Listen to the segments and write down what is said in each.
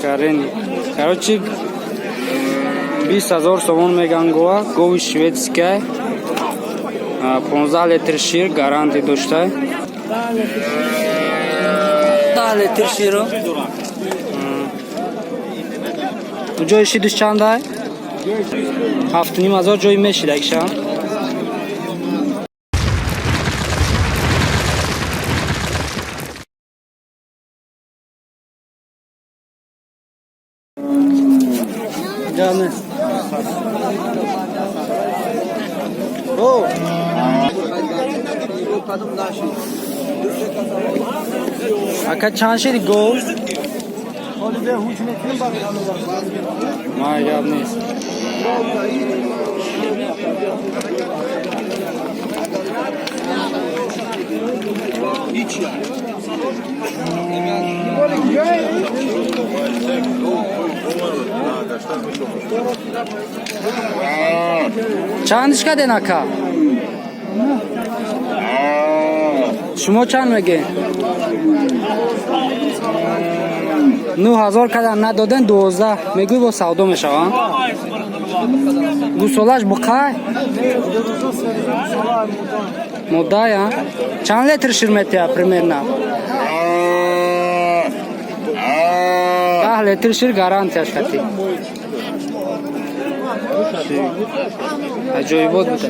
Карени. Короче, 20 000 сомон меган гова, гови шведская. 15 литр шир гарантия дошта. 10 литр широ. Ҷои шидиш чандай? 7,5 ҳазор ҷои мешид акша. Ҷане. О! Ака, чанд шиди гов? Май, гап нест. Чандиш карден, ака? Шумо чанд мегӯед? 9 ҳазор кардан, надоден, 12 мегӯй, бо савдо мешаванд. Гусолаш буқай? Модая? Чанд литр шир метиҳад примерно? 10 литр шир гарантияш кати. Аҷоибот буда.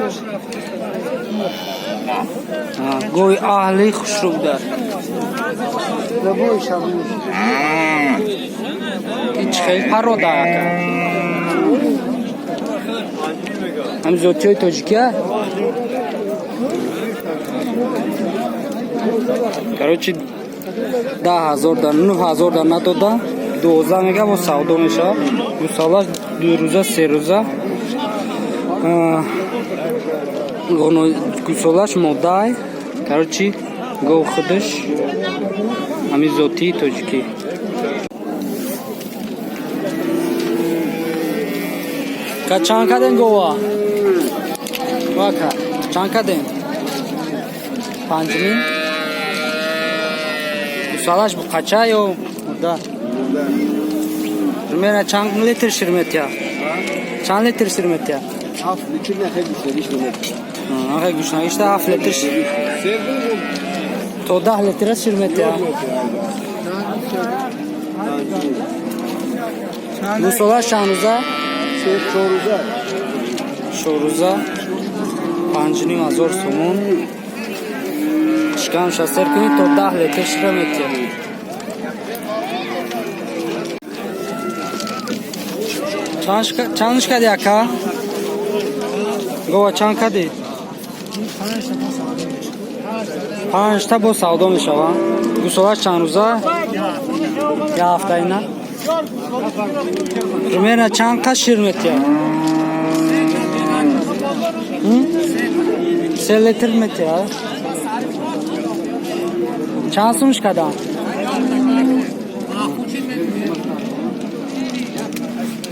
Гови аҳли хушрӯ буда. Ич хеле парода, ака. Ҳам зотиҳои тоҷикия? Короче, 10 ҳазор да, 9 ҳазор да надода, 12 мега, бо савдо мешавад. Гусолаш 2 рӯза, 3 рӯза. Гусолаш модай. Короче, гов худаш ҳамин зотии тоҷикӣ. Ка, чанд карден гова? Вака, чанд карден? Панҷним? Гусолаш қача ё мурда? Примерно чанд литр шир метиҳад? Чанд литр шир метиҳад? 7 литр не, хеле гӯшнагиш наметиҳад. Ахе, гӯшнагишта 7 литр шир. То 10 литра шир метиҳад. Гусолаш чанд рӯза? 4 рӯза. 4 рӯза, 5,5 ҳазор сомон. Шикамша сер кунӣ, то 10 литр шира метиҳад. Чандш кардӣ, ака? Гова чанд кардӣ? Панҷта бо савдо мешавад. Гусолаш чанд рӯза? Як ҳафтаина. Примерно чанд қа шир метиҳад? 3 литр метиҳад. Чанд сумш кардам?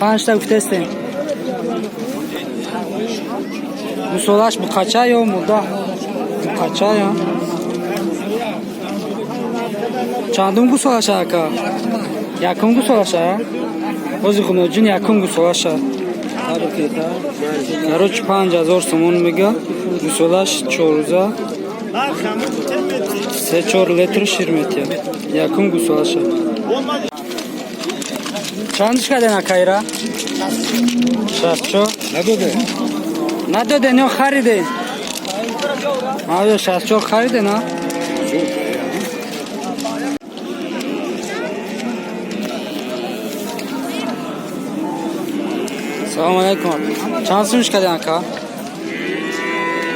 Панҷта гуфтестем. Гусолаш буқача ё мурда? Буқача ё? Чандум гусолаша, ака? Якум гусолаша? Ози хуноҷин якум гусолаша. Короче, 5 ҳазор сомон мега. Гусолаш 4 рӯза. 3-4 литр шир метиҳад. Якум гусолаша. Чандиш карден, акайра? 64? Надоде. Надоден ё хариден? Ё 64 хариден, а? Салому алайкум. Чанд сумш карден, ака?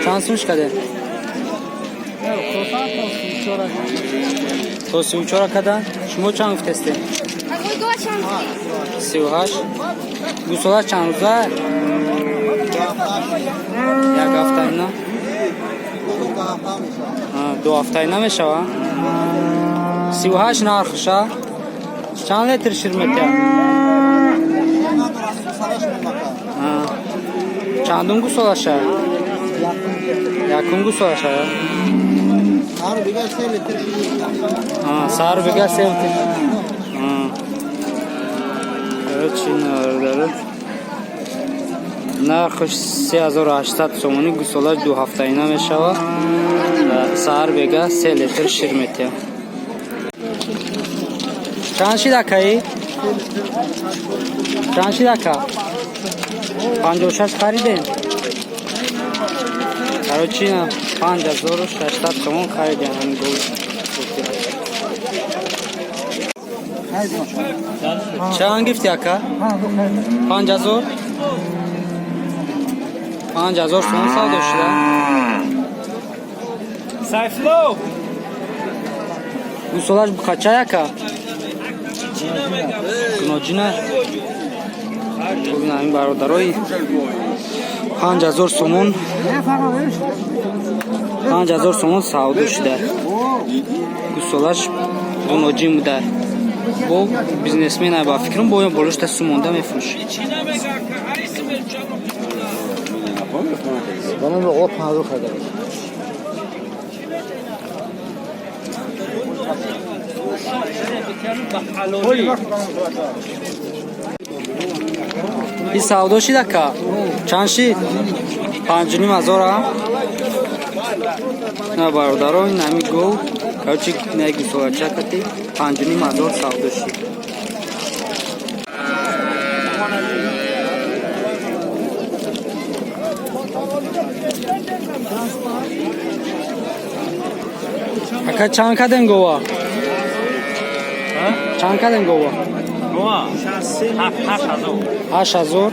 Чанд сумш карден? То 34 кардан? Шумо чанд гуфтестем? 38. Гусола чанд рӯза? Як ҳафтаина? 2 ҳафтаина мешава? 38 нархша? Чанд литр шир метиҳад? Чандум гусолаша? Якум гусолаша? Саҳар бега 3 литр. Короче, бародаро, нархаш 3800 сомонӣ. Гусолаш 2 ҳафтаина мешавад. Саҳар бега 3 литр шир метиҳад. Чанд шид, акаи? Чанд шид, ака? 56 харидем. Короче, 5600 сомон харидем ҳамин гов. Чанд гифти, ака? 5000, 5000 сомон савдо шуда. Сайфулло! Гусолаш бухачай, ака? Ноҷина. Ин бародарои, 5000 сомон, 5000 сомон савдо шуда. Гусолаш буноҷин буда. Бо бизнесмен ба фикрам, бо болошта сумонда мефурӯшад. Bana da o pahalı kadar. И савдо шид, ака? Чанд шид? 5500-а? На, бародаро, ин ҳами гов, короче, на гусолача кати 5500 савдо шид. Ака, чанд кадем гова? Чанд кадем гова? Гова? 8000. 8000.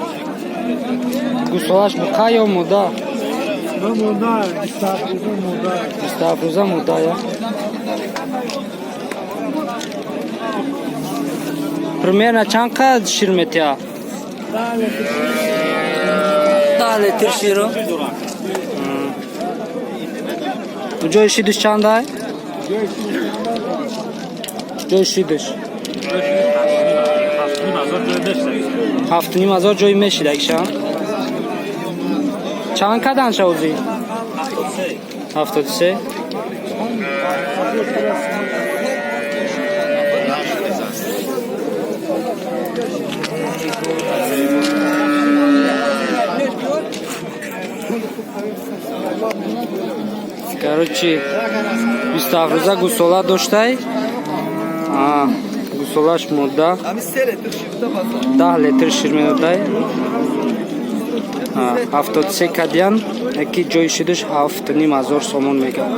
Гусолаш буқа ё муда? Муда, 27 рӯза муда. 27 рӯза муда, я примерно чанд қад шир метиҳад? 10 литр широ. Ҷои шидиш чандай? Ҷои шидиш? 7500 ҷои мешид акша. Чанд кадан шавзи? 73. Короче, 27 рӯза гусола доштай, гусолаш мудда, 10 литр шир медодай. 73 кадиян, яки ҷои шидаш 7500 сомон мегӯяд.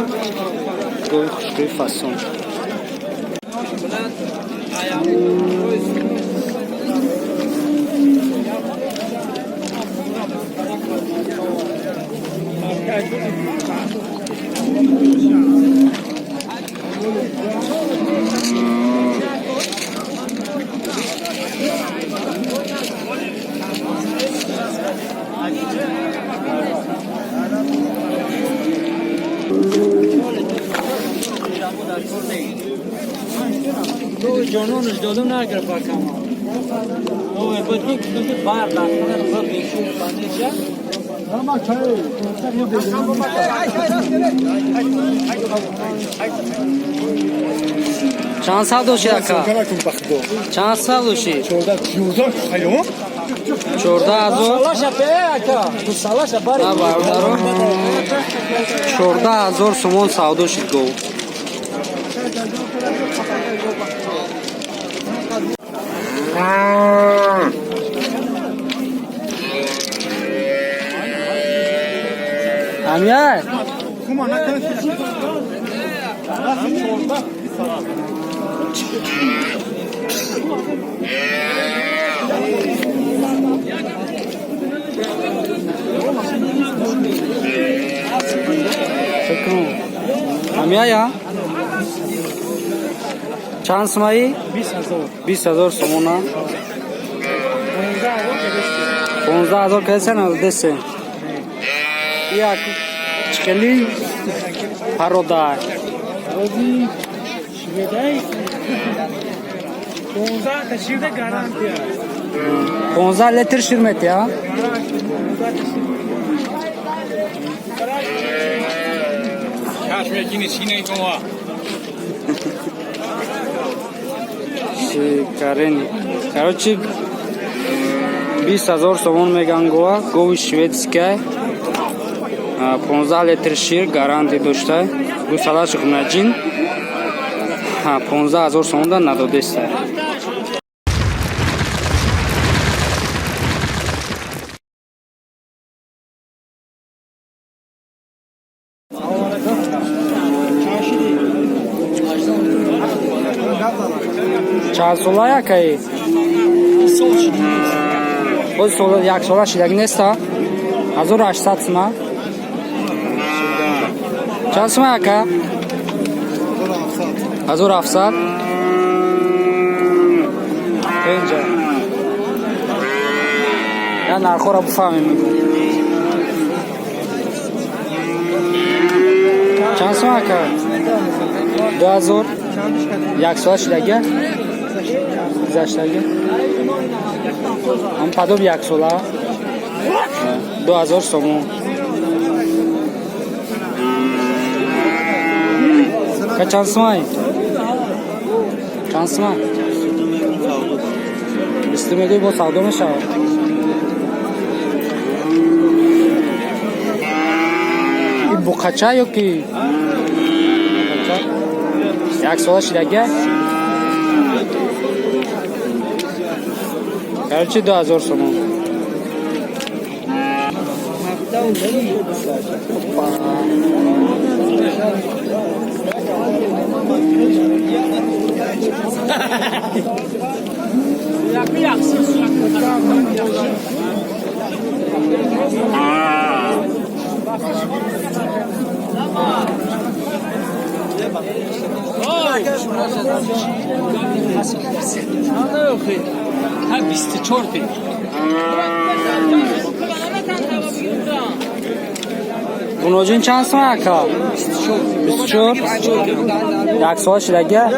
Гови хушрӯи фасон. Ҷононаш додум, нагирифт акама. Бар бандеша. Ama çay. Чанд савдо шид, ака? Чанд савдо шид? 14 000. На, бародаро, 14 000 сомон савдо шид гов. Амяй, фикру амяя чанд сумаи? 20 000 сомона. 15 000 касе навдесе. Як хеле парода. Шведай. 15 та ширда гарантия. 15 литр шир метиҳа. Чашме кини синаи гова. Шикарени. Короче, 20 000 сомон меган гова, гови шведская, 15 литр шир гарантӣ дошта, гусалаш ғунаҷин, 15 000 сомон да надодеста. Чанд сола якаи? Боз як сола шидаги неста? 1800 сума. Чанд сума яка? 1700. Инҷа. Я нархҳоро бифаҳмем. Чанд сума яка? 2000. Як сола шидаги? Гузаштаги? Ҳам падоб як сола? 2000 сомон. Ка чанд сумай? Чанд сума? 20 мегӯй, бо савдо мешавад. И буқача ё ки? Як сола шидага? Короче, 2000 сомон. Ха 24 ти. Буноҷин чанд сум ака? 24. Як сола шидага?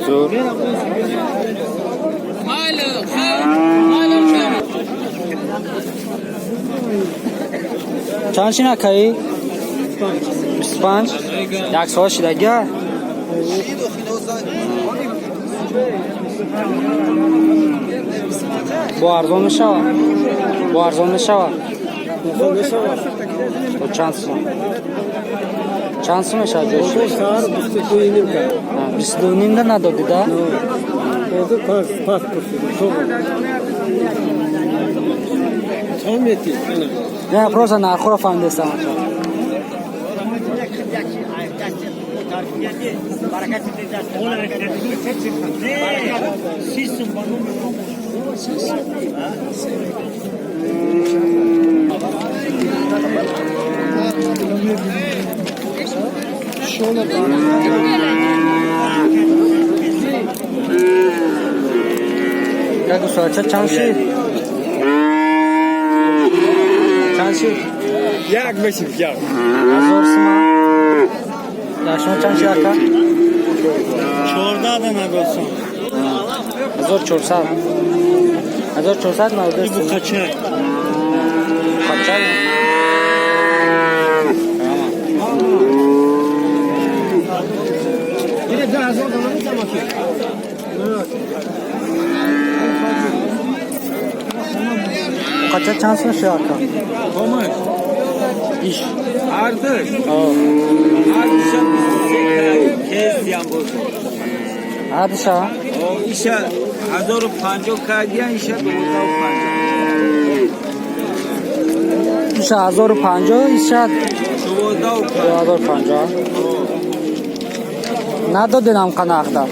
Зур. Чанд шин акаи? 25. Як сола шидага? Бо арзон мешавад? Бо арзон мешавад? То чанд сум? Чанд сум мешавад ҷош? 22,5 да надодӣ да? Не, просто нархҳоро фаҳмидестам. Как гусалача чанд шид? Чанд шид? Як мешид, як. 1000 сума. Я шумо чанд шид ака? 14 да надосам. 1400. 1400 надодест. Буқача. Қача? Қача чанд сум шид ака? Комаш. Иш. Ардыш. О. Ардыша 23 кездиям бозор. Ардыша? О, иша 1050 кардиян, иша 1250. Иша 1050, иша 1250. 1250. Надодинам қанақда.